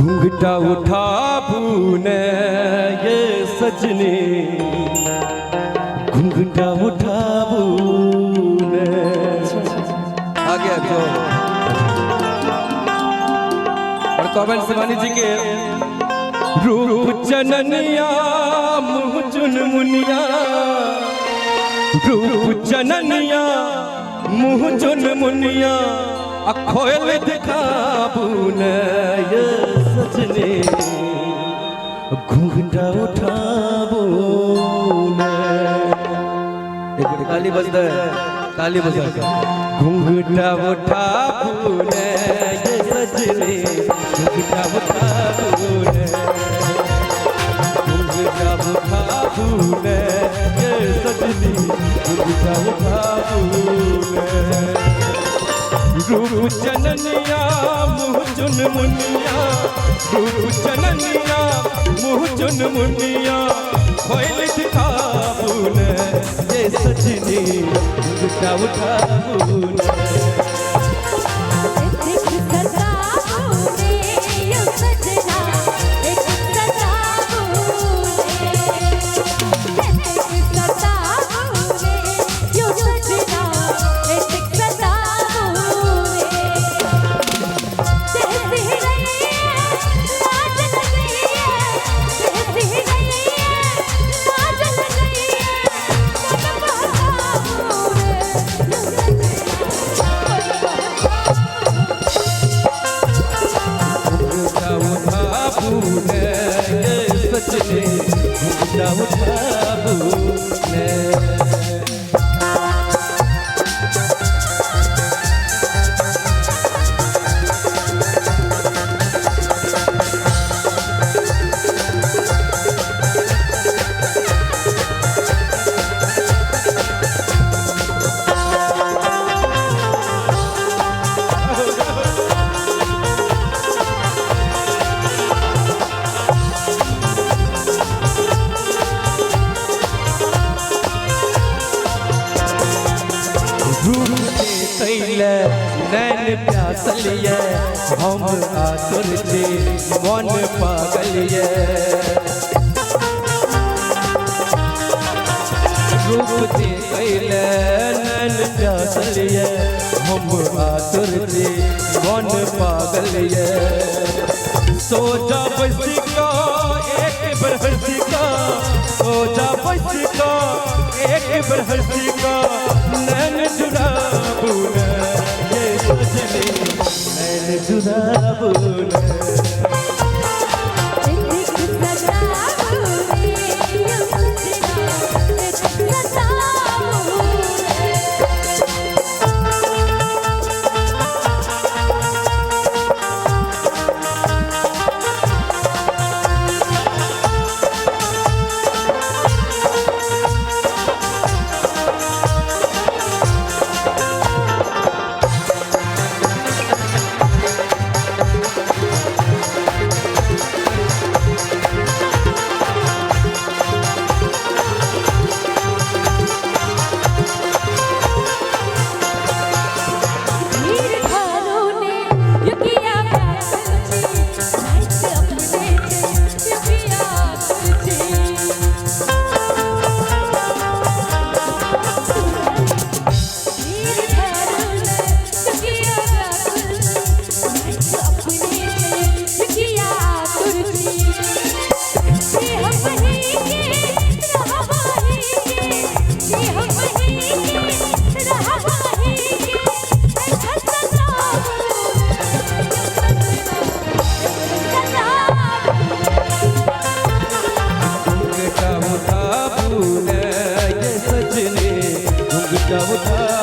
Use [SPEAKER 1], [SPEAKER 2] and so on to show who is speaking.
[SPEAKER 1] घूंघटा उठाबू ने ये सजनी, घूंघटा उठाबू ने। आगे आबि जाओ। और कमेंट शिवानी जी के रूप चननिया मुँह चुनमुनिया, रूप चननिया मुँह चुनमुनिया, आ खोल दिखाबू ने ये सजनी, घूंघटा उठाबू ने। एक मिनट ताली बजता है, ताली बजा। घूंघटा उठाबू ने ये सजनी, घूंघटा उठाबू ने, घूंघटा उठाबू ने ये सजनी, घूंघटा उठाबू ने। रूप चननिया मुँह चुनमुनिया, रूप चननिया मुँह चुनमुनिया, खोल दिखाबू ने ये सजनी, घूंघटा उठाबू ने।
[SPEAKER 2] एक सताबू रे यो सजना, एक सताबू रे, एक सताबू रे यो सजना, एक सताबू रे। जैसी रही है लाज लगी है, जैसी रही है लाज लगी है, मन बहकाबू रे यो सजना, मन बहकाबू।
[SPEAKER 1] घूंघटा उठाबू ने ये सजनी, घूंघटा उठाबू ने। रूप कैले नैन प्यासल ये, हम आतुर छी मन पागल ये। रूप कैले नैन प्यासल ये, हम आतुर छी मन पागल ये। सोचा बस का एक बरस का, सोचा बस का एक बरस का, नैन जुड़ाबू ने ये सजनी, नैन जुड़ाबू ने।
[SPEAKER 2] एक सताबू रे यो सजना, एक सताबू रे। वीर थारो ने युगिया व्याकुल छी, रात अपने ते युगिया आतुर छी। वीर थारो ने युगिया व्याकुल छी, रात अपने ते युगिया आतुर छी। कि हम ही के रहवाही के, कि हम ही के रहवाही के,
[SPEAKER 1] घूंघटा उठाबू ने ये सजनी, घूंघटा उठाबू।